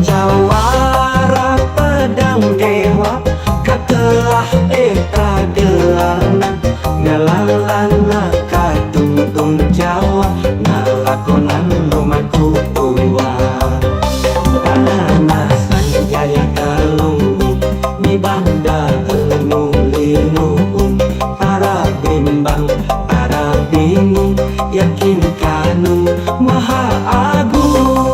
Jawara pedang dewa katelah eta gelangan ngalalana katungtung Jawa ngalakonan lumaku Purwa. Tanah Sanjaya Galunggung mibanda enu linuhun, para bimbang para bingung yakin kanu Maha Agung.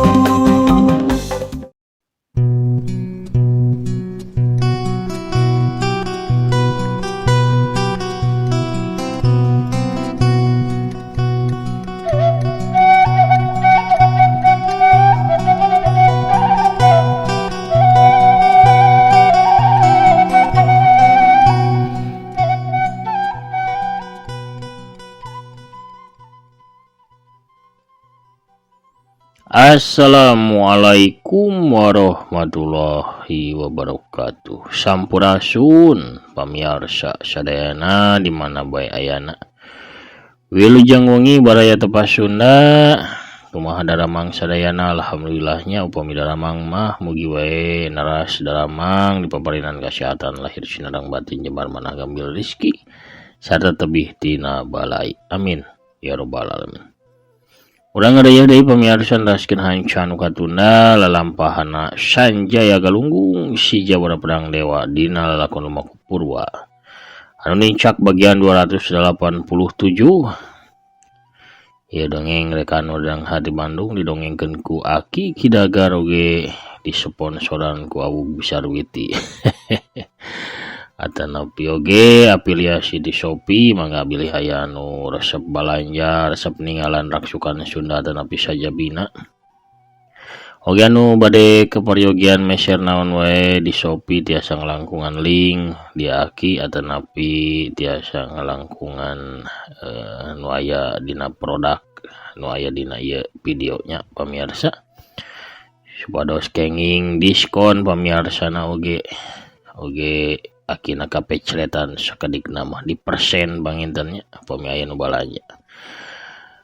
Assalamualaikum warahmatullahi wabarakatuh. Sampurasun pamiarsa sadayana di mana bae ayana. Wilujeng wengi baraya tepas Sunda. Kumaha daramang sadayana, alhamdulillahnya upami daramang mah mugi wae naras daramang dipaparinan kesehatan lahir sinareng batin jembar manah gambil rizki sarta tebih tina balai. Amin ya rabbal alamin. Urang ngaraya deui pamiarsa neraskeun hanca nu katunda lalampahana Sanjaya Galunggung si Jawara Pedang Dewa dina lalakon Lumaku Purwa anu nincak bagian 287. Ieu dongeng rekan Wedang Hati Bandung didongengkeun ku Aki Kidagar oge disponsoran ku Awug Sarwiti. Atanapi oge afiliasi di Shopee, mangga bilih aya anu resep balanja, resep ninggalan raksukan Sunda atanapi sajabina. Oge anu bade keperyogian meser naon wae di Shopee tiasa ngalangkungan link di Aki atanapi tiasa ngalangkungan nu aya dina produk nu aya dina ieu videonya pamirsa, supados kenging diskon pamiarsana oge oge akina kapecretan sakedik nama di persen pangintennya upami aya nu balanja.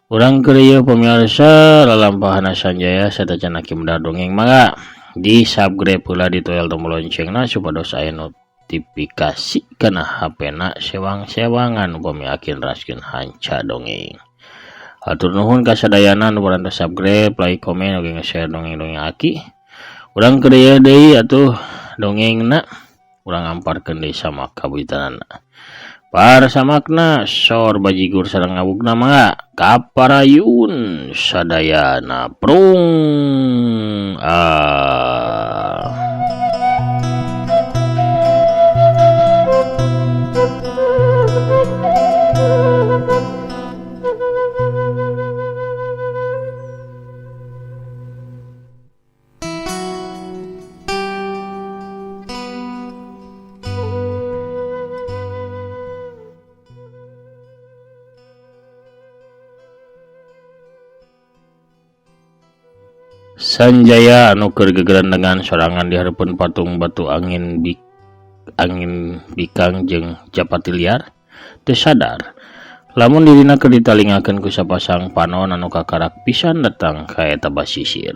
Urang keur ieu pamirsa lalampahana Sanjaya satacan aki medar dongeng, mangga di subscribe heula di toel tombol loncengna supados aya notifikasi kana HP-na sewang-sewangan upami aki neraskeun hanca dongeng. Hatur nuhun ka sadayana nu parantos subscribe, like, komen oge nge-share dongeng-dongeng aki. Urang keur ieu deui atuh dongengna urang amparkeun deui sama kabuitanana. Parsamakna sor bajigur sareng ngawugna mangga kaparayun sadayana prung. Ah. Sanjaya anu keur gegerendengan sorangan di hareupeun patung batu angin angin bikang jeung japati liar teu sadar lamun dirina keur ditalingakeun ku sapasang panon anu kakarak pisan datang ka eta basisir.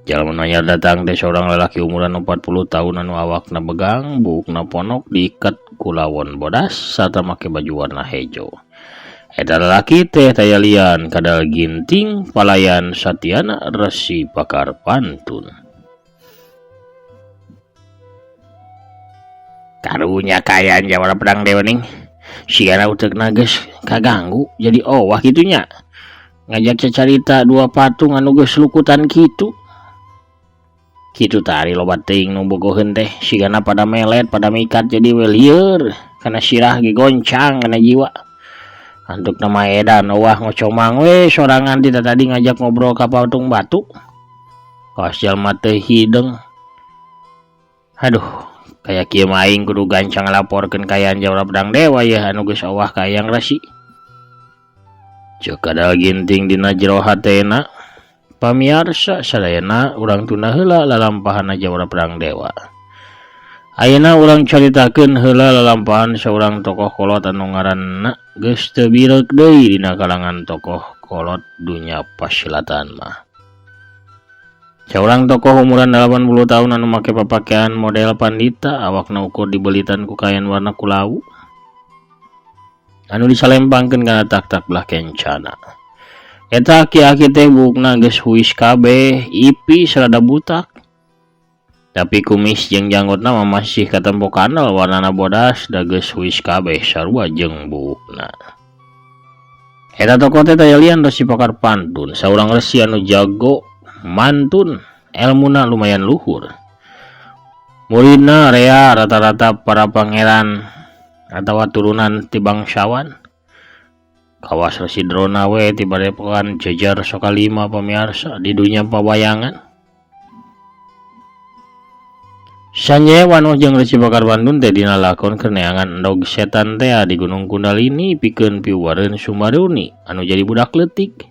Jalma nu anyar datang teh saurang lalaki umuran 40 tahun anu awakna begang, buukna ponok diiket ku lawon bodas sarta make baju warna hejo. Eta lalaki teh taya lian kadal ginting palayan satiana resi pakar pantun. Karunya kayan Jawara Pedang Dewa ning. Sigana uteukna geus kaganggu jadi owah kitunya. Ngajak cacarita dua patung anu geus lukutan kitu. Kitu tari loba teuing nu bogoheun teh sigana pada melet pada mikat jadi we lieur kana sirah ge goncang kana jiwa. Antuk nama edan owah ngocomang we sorangan ti tadi ngajak ngobrol ka patung batu. Kawas jalma teu hideung. Aduh, kaya kieu mah aing kudu gancang ngalaporkeun ka Jawara Pedang Dewa yeuh anu geus owah ka Eyang Resi. Ceuk kadal ginting dina jero hatena. Pamiarsa sadayana urang tunda heula lalampahana Jawara Pedang Dewa. Ayeuna urang caritakeun heula lalampahan saurang tokoh kolot anu ngaranna geus teu bireuk deui dina kalangan tokoh kolot dunya pasilatan mah. Saurang tokoh umuran 80 tahun anu make papakean model pandita, awakna ukur dibelitan ku kain warna kulawu anu disalempangkeun kana taktak belah kencana. Eta aki-aki teh buukna geus huis kabeh, ipi sarada butak. Tapi kumis jeung janggotna mah masih katempo kandel warnana bodas da geus huis kabeh sarua jeung buukna. Eta tokoh teh taya lian Resi Pakar Pantun, saurang resi anu jago mantun, elmuna lumayan luhur. Muridna rea rata-rata para pangeran atawa turunan ti bangsawan. Kawas Resi Drona we ti padepokan Jejer Sokalima pamiarsa di dunya pawayangan. Sanjaya wanoh jeung Resi Pakar Pantun teh dina lakon keur neangan endog setan tea di Gunung Kundalini pikeun piuwareun Sumaruni anu jadi budak leutik.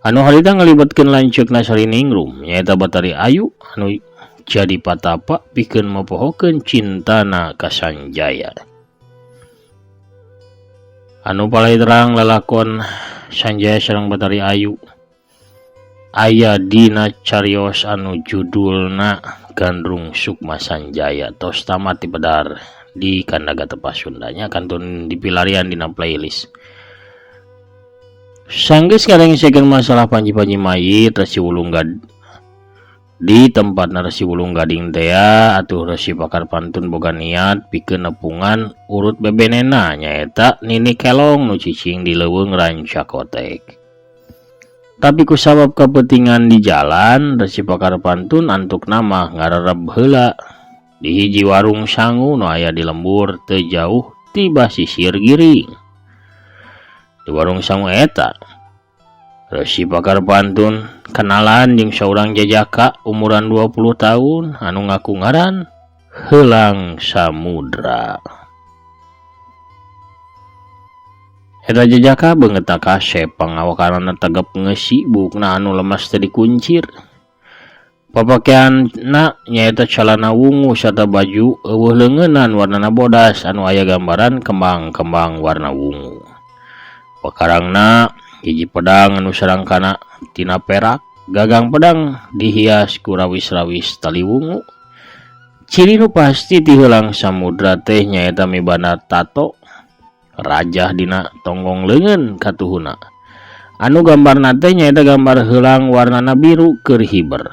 Anu harita ngalibetkeun lanceukna Sariningrum nyaeta Batari Ayu anu jadi patapa pikeun mopohokeun cintana ka Sanjaya. Anu palai terang lalakon Sanjaya sareng Batari Ayu aya dina carios anu judulna Gandrung Sukma Sanjaya tos tamat dipedar di Kandaga Tepas Sundanya kantun dipilarian dina playlist. Sanggeus ngarengsekeun masalah panji-panji mayit Resi Wulung di tempat Resi Wulung Gading tea atuh Resi Pakar Pantun boga niat pikeun nepungan urut bebenena nyaeta Nini Kelong nu cicing di leuweung Rancakotek. Tapi kusabab kepentingan di jalan Resi Pakar Pantun antuk nama ngarereb heula di hiji warung sangu nu aya di lembur teu jauh ti basisir Giring. Di warung sangu eta Resi Pakar Pantun kenalan jeung saurang jajaka umuran 20 tahun anu ngaku ngaran Heulang Samudra. Eta jajaka beungeutna kasep pangawakanana tegep ngeusi buukna anu lemas teu dikuncir. Papakeanna nyaeta calana wungu sarta baju eueuh leungeunan warnana bodas anu aya gambaran kembang-kembang warna wungu. Pakarangna hiji pedang anu sarangkana tina perak, gagang pedang dihias ku rawis-rawis tali wungu. Ciri nu pasti ti Heulang Samudra teh nyaeta mibanda tato rajah dina tonggong leungeun katuhuna. Anu gambarna teh nyaeta gambar heulang warnana biru keur hiber.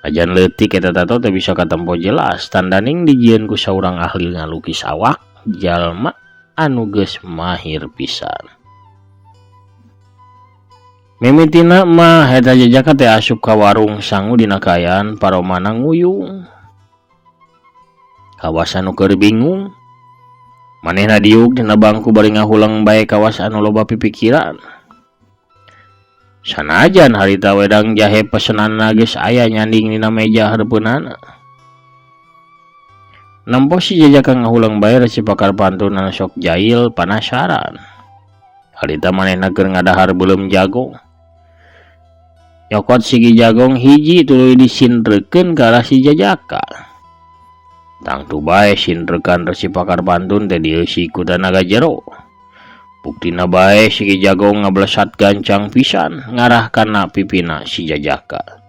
Ajan leutik eta tato teh bisa katempo jelas tandaning dijieun ku saurang ahli ngalukis awak jalma anu geus mahir pisan. Mimitina mah eta jajaka teh asup ka warung sangu dina kaayaan paromana nguyung. Kawas anu keur bingung. Manehna diuk dina bangku bari ngahuleng bae kawas anu loba pipikiran. Sanajan harita wedang jahe pesenanna geus aya nyanding dina meja hareupeunana. Nempo si jajaka ngahuleng bae Resi Pakar Pantun anu sok jahil panasaran. Harita manehna keur ngadahar beuleum jagong. Nyokot sigi jagong hiji tuluy disindrekeun ka arah si jajaka. Tangtu bae sindrekan Resi Pakar Pantun teh dieusi ku tanaga jero. Buktina bae sigi jagong ngablesat gancang pisan ngarah kana pipina si jajaka.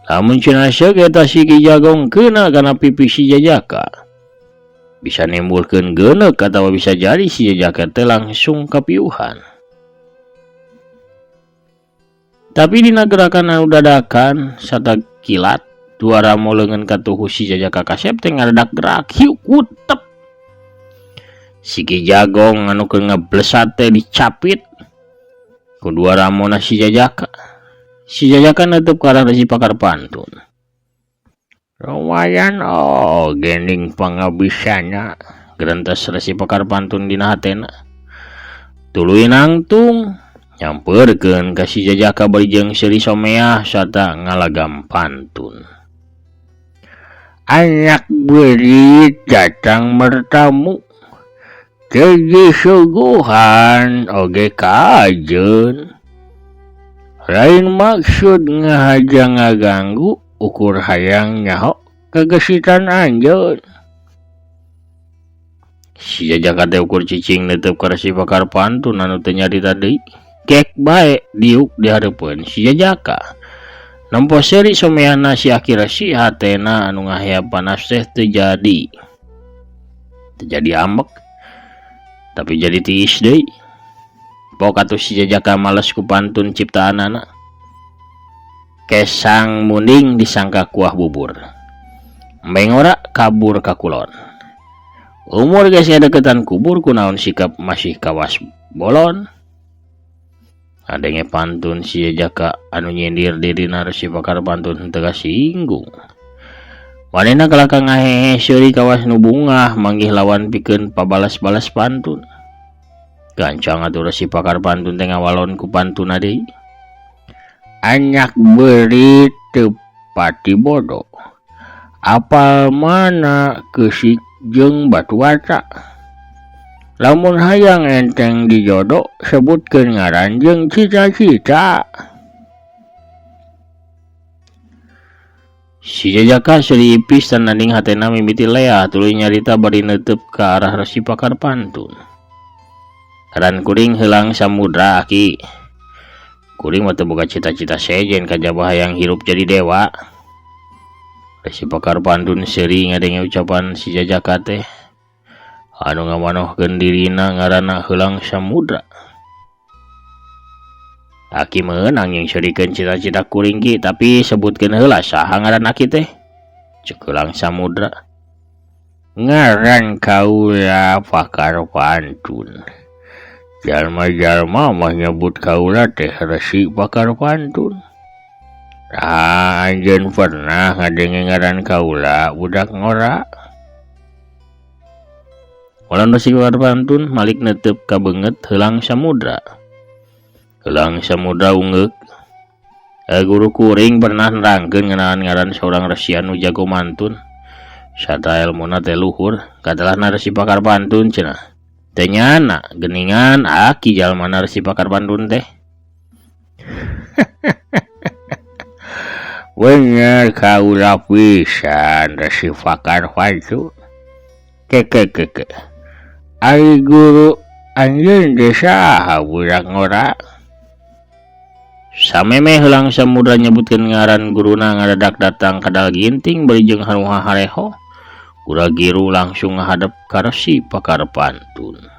Lamun cenah seuk eta sigi jagong keuna kana pipi si jajaka. Bisa nimbulkeun geuneuk atawa bisa jadi si jajaka teh langsung kapiuhan. Tapi dina gerakan anu dadakan sarta kilat dua ramo leungeun katuhu si jajaka kasep teh ngadadak gerak hiu kutep. Sigi jagong anu keur ngablesat teh dicapit ku dua ramona si jajaka. Si jajaka neutup ka arah Resi Pakar Pantun. Lumayan oh gening pangabisana gerentes Resi Pakar Pantun dina hatena. Tuluy nangtung nyamperkeun ka si jajaka bari jeung seuri someah sarta ngalagam pantun. Anak beurit datang bertamu teu disuguhan oge kajeun. Lain maksud ngahaja ngaganggu ukur hayang nyaho kagesitan anjeun. Si jajaka teh ukur cicing neutup ka Resi Pakar Pantun anu teu nyarita deui. Gek bae diuk di hareupeun si jajaka. Nempo seuri someahna si Aki Resi hatena anu ngahea panas teh teu jadi. Teu jadi ambek tapi jadi tiis deui. Pok atuh si Jajaka males ku pantun ciptaanana. Kesang munding disangka kuah bubur. Embeng ora kabur ka kulon. Umur geus ngadeukeutan kubur kunaon sikap masih kawas bolon. Ngadenge pantun si Jajaka anu nyindir dirina Resi Pakar Pantun henteu kasinggung. Manehna kalakah ngahehe seuri kawas nu bungah manggih lawan pikeun pabalas-balas pantun. Gancang atuh Resi Pakar Pantun teh ngawalon ku pantunna deui. Anak beurit teu pati bodo. Apal mana keusik jeung batu bata. Lamun hayang enteng dijodo sebutkeun ngaran jeung cita-cita. Si Jajaka seuri ipis tanding hatena mimiti leah tuluy nyarita bari neuteub ka arah Resi Pakar Pantun. Ngaran kuring Heulang Samudra aki. Kuring mah teu boga cita-cita sejen kajaba hayang hirup jadi dewa. Resi Pakar Pantun seuri ngadenge ucapan si Jajaka teh. Anu ngamanohkeun dirina ngaranna Heulang Samudra. Aki meunang yang seurikeun cita-cita kuring ki, tapi sebutkeun heula saha ngaran aki teh? Ceuk Heulang Samudra. Ngaran kaula Pakar Pantun. Jalma-jalma mah nyebut kaula teh Resi Pakar Pantun. Nah, anjeun pernah ngadenge ngaran kaula budak ngora? Walan Resi Pakar Pantun malik neuteub ka beungeut Heulang Samudra. Heulang Samudra ungeuk. Guru kuring pernah nerangkeun ngeunaan ngaran saurang resi anu jago mantun. Sarta elmuna teh luhur, katelahna Resi Pakar Pantun cenah. Teu nyana geuningan aki jalmana Resi Pakar Pantun teh. Bener kaula pisan Resi Pakar Pantun. Keke. Ari guru anjeun teh saha budak ngora? Samemeh Heulang Samudra nyebutkeun ngaran guruna ngadadak datang kadal ginting bari jeung haruha hareho. Gura-giru langsung ngahadep ka Resi Pakar Pantun.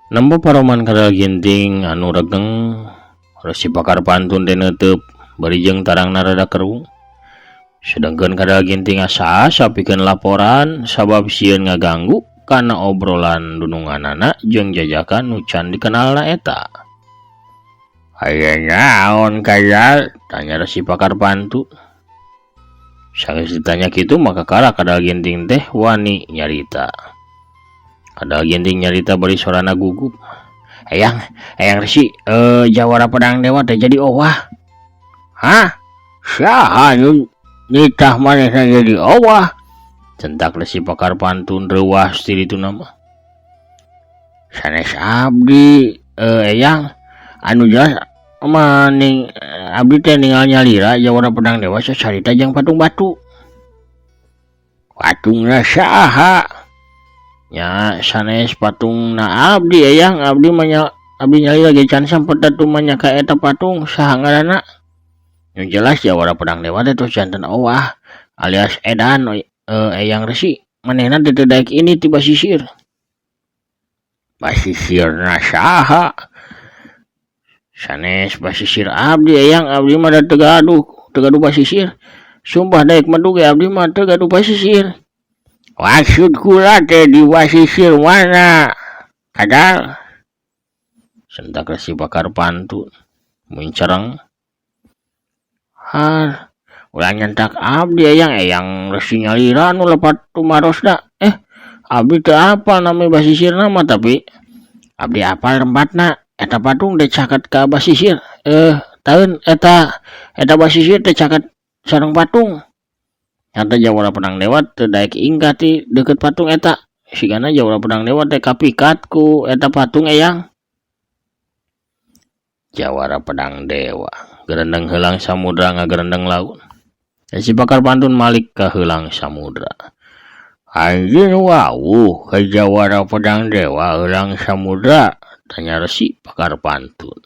Nempo paroman kadal ginting anu regeng Resi Pakar Pantun teh neuteub bari jeung tarangna rada kerung. Sedengkeun kadal ginting asa-asa pikeun laporan sabab sieun ngaganggu kana obrolan dununganana jeung Jajaka nu can dikenalna eta. Aya naon kadal? Tanya Resi Pakar Pantun. Sanggeus ditanya kitu maka kakara kadal ginting teh wani nyarita. Kadal ginting nyarita bari sorana gugup. Eyang, eyang Resi, jawara pedang dewa teh jadi owah. Hah? Saha nu nitah manehna jadi owah? Centak Resi Pakar Pantun reuwas ti ditu mah. Sanes abdi, eyang, anu jelas mah ning abdi teh ningal nyalira jawara pedang dewa sacarita jeung patung batu. Patungna saha? Nya sanes patungna abdi eyang, abdi mah abdi nyalira ge can sampet atuh mah ka eta patung saha ngaranna? Nu jelas jawara pedang dewa teh tos janten owah alias edan eyang Resi. Manehna teh teu daek ini ti basisir. Basisirna saha? Sanes basisir abdi eyang, abdi mah da teu gaduh basisir. Sumpah daek madu ge abdi mah teu gaduh basisir. Maksud kula teh di basisir mana? Kadal. Sentak Resi Pakar Pantun muncereng. Har, ulah nyentak abdi eyang, eyang Resi nyalira nu lepat tumarosna. Abdi teu apal nami basisirna mah tapi abdi apal tempatna. Eta patung teh caket ka basisir. Taeun eta basisir teh caket sareng patung. Nyata jawara pedang dewa teu daek ingkah ti deukeut patung eta. Sigana jawara pedang dewa teh kapikat ku eta patung eyang. Jawara Pedang Dewa gerendeng heulang samudra ngagerendeng laut. Si pakar pantun malik ka heulang samudra. Anjeun wawuh ka Jawara Pedang Dewa heulang samudra, tanya Resi pakar pantun.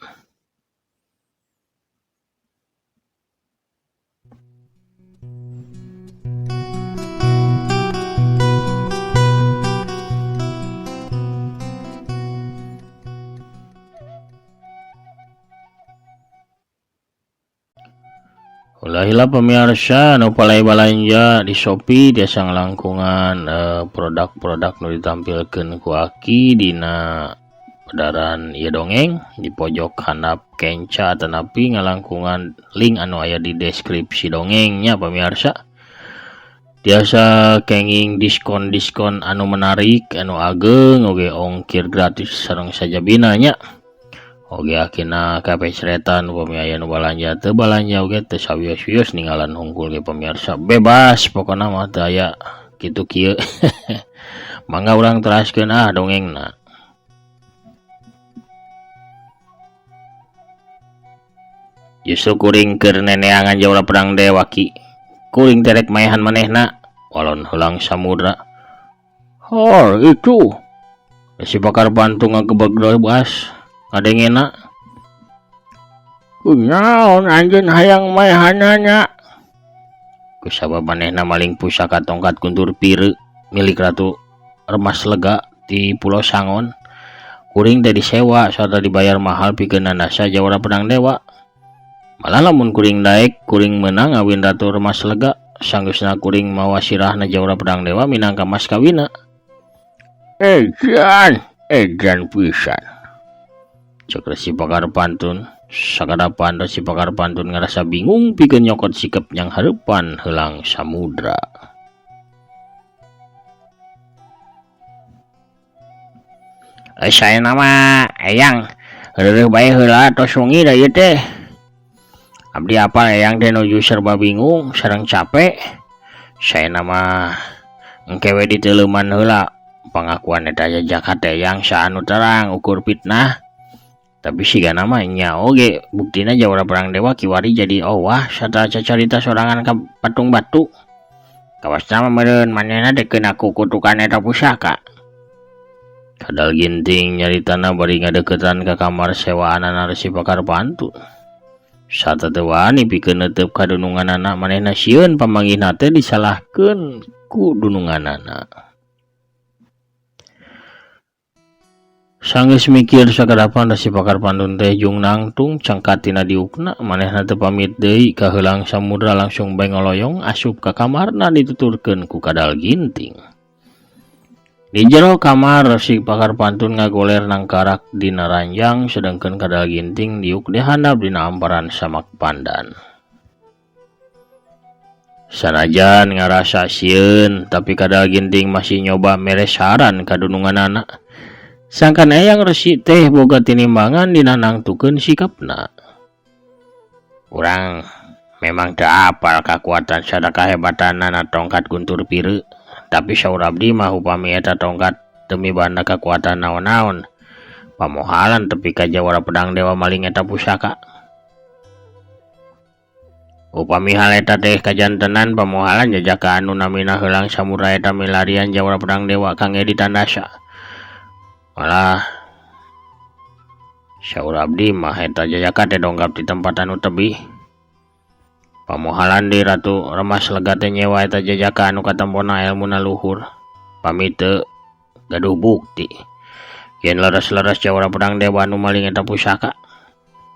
Ulah hilap pemirsa nu palai balanja di Shopee tiasa ngalangkungan produk-produk nu ditampilkeun ku Aki dina pedaran ieu dongeng di pojok handap kenca tanapi ngalangkungan link anu aya di deskripsi dongengnya pemirsa. Tiasa kenging diskon-diskon anu menarik anu ageng oge ongkir gratis sareng sajabina nya. Oge akhirna kapeceretan upami aya nu balanja teu balanja oge teu sawios-wios ninggalan hungkul ge pemirsa bebas pokona mah teu aya kitu kieu. Mangga urang teraskeun ah dongengna. Justru kuring keur neneangan Jawara Pedang Dewa ki. Kuring terek maehan manehna walon heulang samudra. Hor itu si pakar pantung ngagebeg bas. Kadengena kunaon anjeun hayang maehanana kusabab manehna maling pusaka tongkat guntur pireuk milik Ratu Remas Lega di Pulau Sangon. Kuring teh disewa sarta dibayar mahal pikeun nandasa Jawara Pedang Dewa. Malah lamun kuring daek kuring meunang ngawin Ratu Remas Lega, sanggeusna kuring mawa sirahna Jawara Pedang Dewa minangka mas kawina. Edan edan pisan. Cek Resi pakar pantun. Sakadapan Resi pakar pantun ngarasa bingung pikeun nyokot sikep yang hareupan heulang samudra. Saya nama eyang reureuh bae heula tos wengi da ieu teh. Abdi apal eyang teh nuju serba bingung sareng capek. Saya nama engke we diteuleuman heula pangakuan eta jajak hate eyang saanu terang ukur fitnah. Tapi sigana mah nya oge buktina Jawara Pedang Dewa kiwari jadi owah sarta cacarita sorangan ka patung batu. Kawasna mah meureun manehna teh keuna kukutukan eta pusaka. Kadal Ginting nyaritana bari ngadeukeutan ka kamar sewaanana Resi pakar pantun. Sarta teu wani pikeun neuteub ka dununganana manehna sieun pamanggihna teh disalahkeun ku dununganana. Sanggeus mikir sakadapan Resi pakar pantun teh jung nangtung cangkat tina diukna manehna teu pamit deui ka heulang samudra langsung bae ngoloyong asup ka kamarna dituturkeun ku Kadal Ginting. Di jero kamar Resi pakar pantun ngagoler nangkarak dina ranjang sedengkeun Kadal Ginting diuk di handap dina amparan samak pandan. Sanajan ngarasa sieun tapi Kadal Ginting masih nyoba mere saran ka dununganana. Sangkan eyang Resi teh boga tinimbangan dina nangtukeun sikapna. Urang memang teu apal kakuatan sada kahebatanana tongkat guntur pireuk, tapi saur abdi mah upami eta tongkat teu mibanda kakuatan naon-naon. Pamohalan tepi ka Jawara Pedang Dewa maling eta pusaka. Upami hal eta teh kajantenan pamohalan jajaka anu namina heulang samudra eta milarian Jawara Pedang Dewa kangge ditandasa. Malah saur abdi mah eta jajaka teh dongkap di tempat anu tebih. Pamohalan di Ratu Remas Lega teh nyewa eta jajaka anu katempona elmuna luhur. Pami teu gaduh bukti. Yen leres-leres Jawara Pedang Dewa anu maling eta pusaka.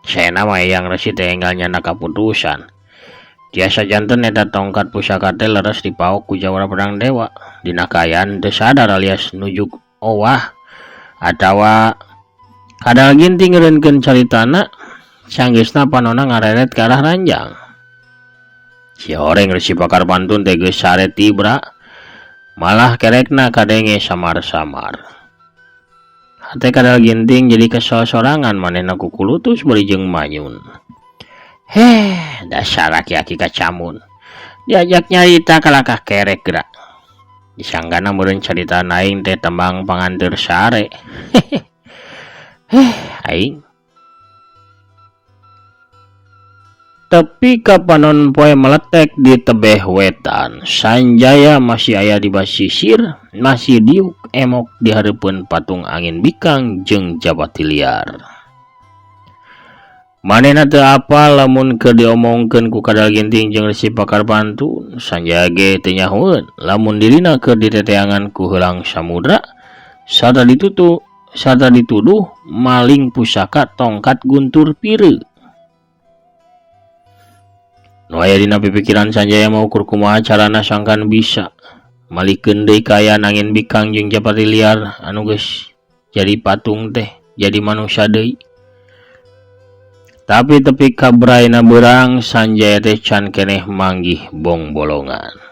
Saena mah eyang Resi teh enggal nyana kaputusan. Tiasa janten eta tongkat pusaka teh leres dipaok ku Jawara Pedang Dewa. Dina kaayaan teu sadar alias nujuk owah atawa Kadal Ginting ngeureunkeun caritana sanggeusna panona ngareret ka arah ranjang. Si horeng Resi pakar pantun teh geus sare tibra malah kerekna kadenge samar-samar. Hate Kadal Ginting jadi kesel sorangan manehna kukulutus bari jeung manyun. Heh, dasar aki-aki kacamun. Diajak nyarita kalakah kerek gerak. Disanggana meureun carita aing teh tembang panganteur sare. Heh, aing. Tepi ka panon poe meletek di tebeh wetan, Sanjaya masih aya di basisir, masih diuk emok di hareupeun patung angin bikang jeung japati liar. Manehna teu apal lamun keur diomongkeun ku Kadal Ginting jeung Resi Pakar Pantun, Sanjaya ge teu nyahoeun lamun dirina keur diteteangan ku heulang samudra sarta dituduh maling pusaka tongkat Guntur Pireuk. Nu aya dina pipikiran Sanjaya mah ukur kumaha carana sangkan bisa malikeun deui kaayaan angin bikang jeung japati liar anu geus jadi patung teh jadi manusia deui. Tapi tepi ka braina beurang Sanjaya teh can keneh manggih bongbolongan.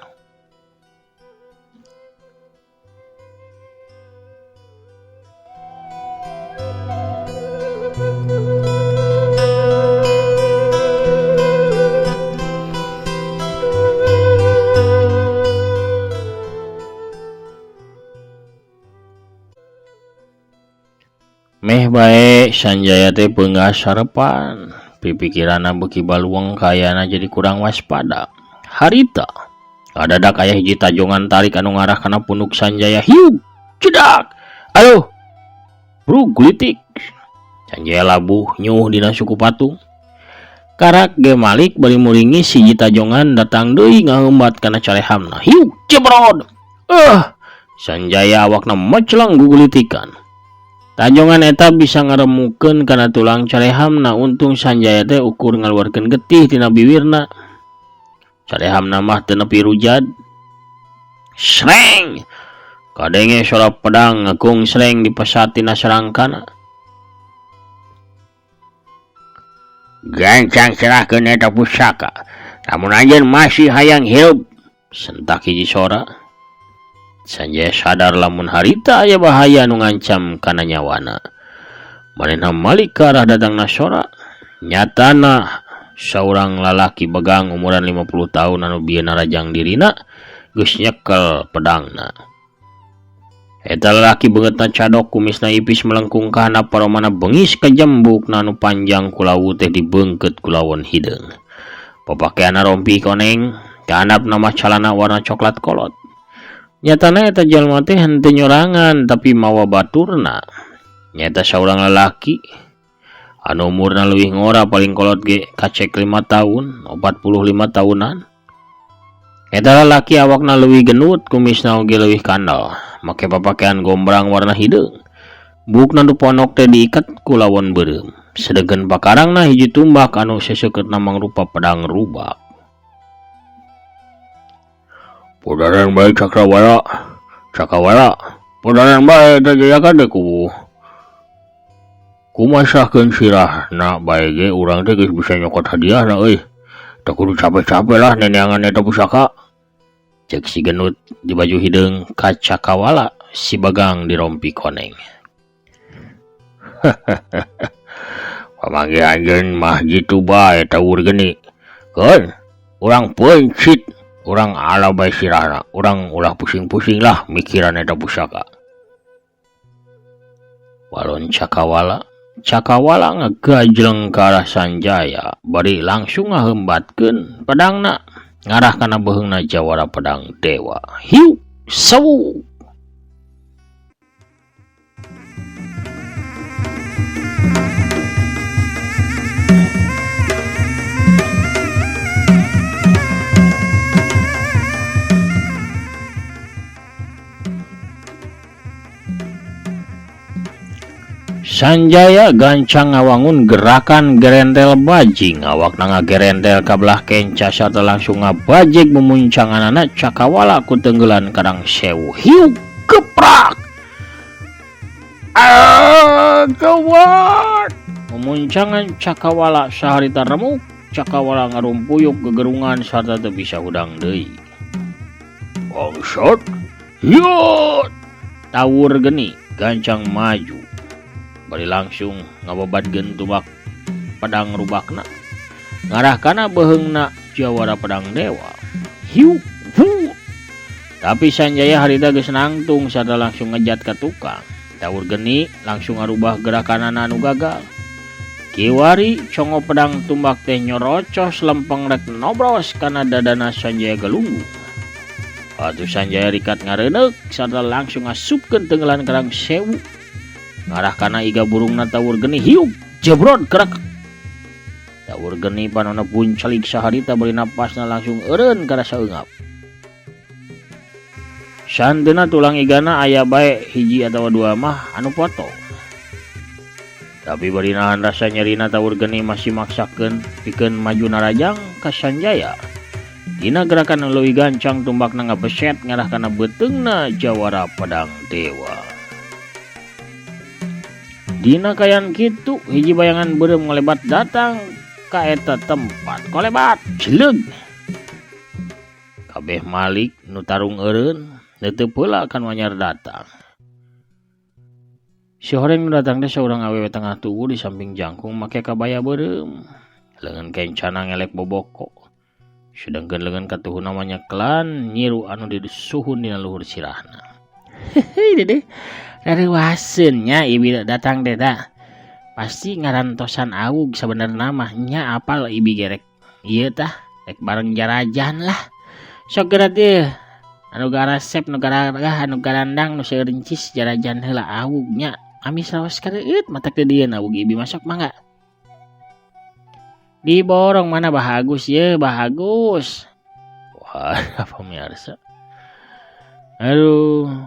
Meh bae Sanjaya teh peungah sarepan, pipikiranna beuki baluang kaayana jadi kurang waspada. Harita ngadadak aya hiji tajongan tarik anu ngarah kana punuk Sanjaya. Hiuk, cedak. Aduh. Brug gulitik. Sanjaya labuh nyuh dina suku patung. Karak ge malik bari muringis hiji tajongan datang deui ngaheumbat kana carehamna. Hiuk, cebrod. Sanjaya awakna mecleng gugulitikan. Tajongan eta bisa ngaremukeun kana tulang carehamna. Untung Sanjaya teh ukur ngaluarkeun getih tina biwirna. Carehamna mah teu nepi rujad. Sreng! Kadenge sora pedang ngakung sreng dipesat tina sarangkana. Gancang serahkeun eta pusaka. Lamun anjeun masih hayang hirup, sentak hiji sora. Sanjaya sadar lamun harita aya bahaya nu ngancam kana nyawana. Manehna malik ka arah datangna sora. Nyatana saurang lalaki begang umuran 50 tahun anu bieu narajang dirina geus nyekel pedangna. Eta lalaki beungeutna cadok, kumisna ipis melengkung ka handap, paromana bengis kajembukna anu panjang kulawu teh dibeungkeut ku lawon hideung. Papakeanna rompi koneng, ka handapna mah calana warna coklat kolot. Nyatana eta jalma teh henteu nyorangan tapi mawa baturna. Nyata saurang lalaki anu umurna leuwih ngora paling kolot ge kacek 5 tahun, 45 tahunan. Eta lalaki awakna leuwih genut, kumisna oge leuwih kandel, make papakean gombrang warna hideung. Buukna nu ponok teh diiket ku lawon beureum. Sedengkeun pakarangna hiji tumbak anu seseukeutna mangrupa pedang rubak. Podaran bae Cakrawala, Cakrawala, podaran bae teh jayakan teh kubu. Kumasahkeun sirahna bae ge urang teh geus bisa nyokot hadiahna euy. Teu kudu capek-capek lah neneangan eta pusaka. Cek si genut di baju hideung ka Cakrawala si bagang di rompi koneng. Pamanggih anjeun mah kitu bae tawur geni. Keun, urang peuncit. Urang ala bae sirahna, urang ulah pusing-pusing lah mikiran eta pusaka. Walon Cakrawala, Cakrawala ngagajleng ka arah Sanjaya, bari langsung ngaheumbatkeun pedangna ngarah kana beuheungna jawara pedang dewa. Hiu, sawu. Sanjaya gancang ngawangun gerakan gerentel bajing, awakna ngagerentel ka belah kenca sarta langsung ngabajeg memuncanganana Cakrawala ku tenggelan kadang sewu. Hiu, keprak. Gawat. Memuncangan Cakrawala saharita remuk, Cakrawala ngarumpuyuk gegerungan sarta teu bisa hudang deui. Bangsat. Hiot. Tawur geni gancang maju. Bari langsung ngababadkeun tumbak pedang rubakna ngarah kana beuheungna jawara pedang dewa. Hiu, hu. Tapi Sanjaya harita geus nangtung sarta langsung ngejat ka tukang. Tawur geni langsung ngarubah gerakanana anu gagal. Kiwari congo pedang tumbak teh nyorocos lempeng rek nobros kana dadana Sanjaya Galunggung. Atuh Sanjaya rikat ngareuneuh sarta langsung ngasupkeun tenggelan Karang Sewu. Ngarah kana iga burungna tawur geni hiup jebrot gerak. Tawur geni panonna puncelik saharita bari napasna langsung eureun karasa eungap. Santena tulang igana aya bae hiji atawa dua mah anu potong. Tapi bari nahan rasa nyerina tawur geni masih maksakeun pikeun maju narajang ka Sanjaya. Dina gerakan leuwih gancang tumbakna ngabeset ngarah kana beuteungna jawara pedang dewa. Dina kayan kitu hiji bayangan beureum ngolebat datang ka eta tempat. Kolebat jeleug. Kabeh malik nu tarung eureun neuteup heula ka nu anyar datang. Si horeng nu datang teh saurang awewe tengah tubuh di samping jangkung make kabaya beureum. Leungeun kencana ngelek boboko. Sedangkeun leungeun katuhuna mah nyeklan nyiru anu disuhun dina luhur sirahna. Hehe dedeh. Rareuwaseun nya ibi datang teh tah. Pasti ngarantosan awug sabenerna mah nya apal ibi gerek. Ieu tah rek bareng jarajan lah. Sok geura teh anu garasep nu garagah anu garandang nu seueur encis jarajan heula awug nya. Amis raos kareueut matak teu dieun awug ibi masuk mangga. Diborong mana Bah Agus ye, Bah Agus. Wah, pemirsa. Aduh.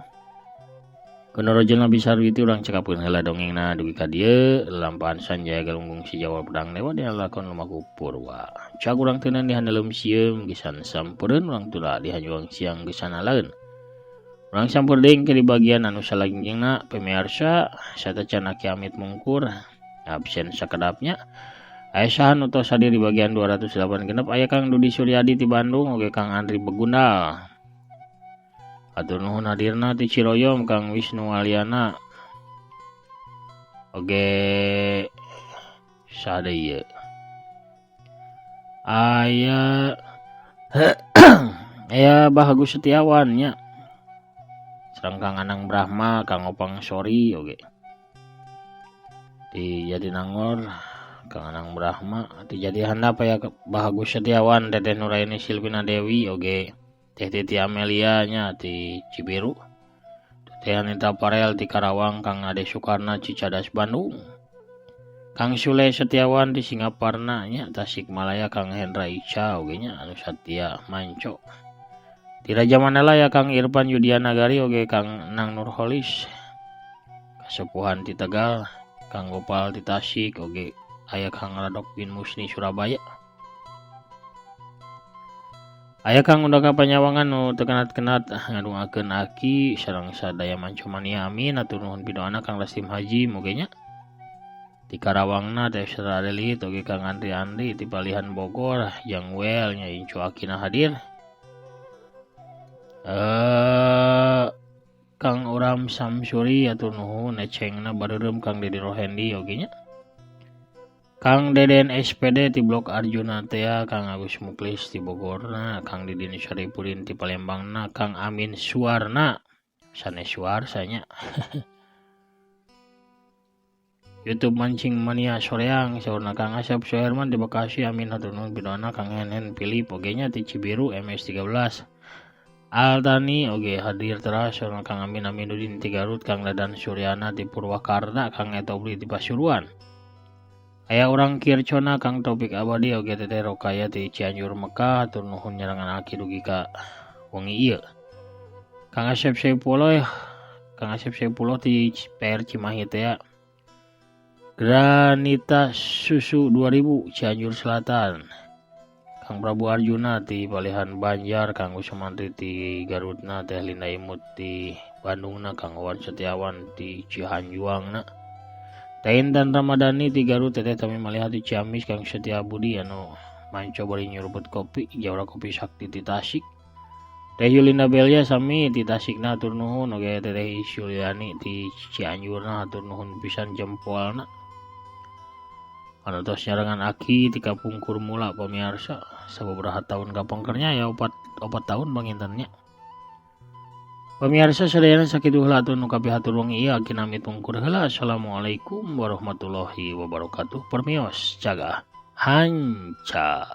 Kuno rojol Nabi Sarwiti urang cekapkeun heula dongengna dugi ka dieu lampahan Sanjaya Galunggung si Jawa Pedang Dewa dina lakon Lumaku Purwa. Cak urang teunan di handeleum sieum geusan sampereun urang tula di hanjuang siang geusan alaeun. Urang sampur deui ke di bagian anu salajengna pemirsa satacan Aki Amit mungkur absen sakedapnya. Aya saha nu tos hadir di bagian 208 genep aya Kang Dudi Suryadi ti Bandung oge Kang Andri Begundal. Atur nuhun hadirna ti Ciroyom Kang Wisnu Aliana. Oge saha deui ieu? Aya aya Bah Agus Setiawan nya. Sareng Kang Anang Brahma, Kang Opang Sori oge. Di Jatinangor Kang Anang Brahma, di Jati Handap aya Bah Agus Setiawan, Teteh Nuraini Silvina Dewi oge. Teh Titi Amelia nya ti Cibiru. Teh Anita Parel ti Karawang, Kang Ade Sukarna Cicadas Bandung. Kang Sule Setiawan di Singaparna nya Tasikmalaya, Kang Hendra Ica oge nya anu satia manco. Di Raja Mandala ya Kang Irfan Yudiana Nagari oge Kang Nang Nurholis. Kasepuhan ti Tegal, Kang Gopal ti Tasik oge aya Kang Radok bin Musni Surabaya. Aya Kang Undaka Panyawangan nu teu kenat-kenat ngadungakeun aki sareng sadaya mancomania amin atur nuhun pidoana Kang Rastim Haji muge nya. Ti Karawangna Teh Sera Adelit oge Kang Andri Andri ti Palihan Bogor jang wel nya incu akina hadir. Kang Uram Samsuri atur nuhun ecengna bareureum Kang Didi Rohendi oge nya. Kang Deden SPD ti Blok Arjuna teh Kang Agus Muklis ti Bogorna, Kang Didin Syaripudin ti Palembangna, Kang Amin Suwarna sanes Suwarsa nya. YouTube Mancing Mania Soreang saurna Kang Asep Suherman di Bekasi amin hatur nuhun pidoana Kang Henen Philip oge nya ti Cibiru MS13. Altani oge hadir teras saurna Kang Amin Aminuddin ti Garut, Kang Dadan Suryana ti Purwakarta, Kang Etobri ti Pasuruan. Aya urang Kircona Kang Taufik Abadi oge Teteh Rokaya ti Cianjur Mekah hatur nuhun nyarengan aki dugi ka wengi ieu. Kang Asep Saipullah, Kang Asep Saipullah ti PR Cimahi teh. Granita Susu 2000 Cianjur Selatan. Kang Prabu Arjuna ti Palihan Banjar, Kang Usmantri ti Garutna, Teh Linda Imut ti Bandungna, Kang Wawan Setiawan ti Cihanjuangna. Teh Intan Ramadhani ti Garut, Teteh Tami Maliha ti Ciamis, Kang Setia Budi anu manco bari nyuruput kopi, Jawara Kopi Sakti ti Tasik. Teh Yulinda Belia sami ti Tasikna hatur nuhun, oge Teteh Suliani ti Cianjurna hatur nuhun pisan jempolna. Anu tos nyarengan aki ti kapungkur mula pamirsa sababaraha tahun kapengkernya ya opat tahun pangintennya. Pemirsa sadayana, sakitu heula atuh nu kapihatur wengi ieu, kinami tungkur heula. Assalamualaikum warahmatullahi wabarakatuh. Permios, cagah hanca.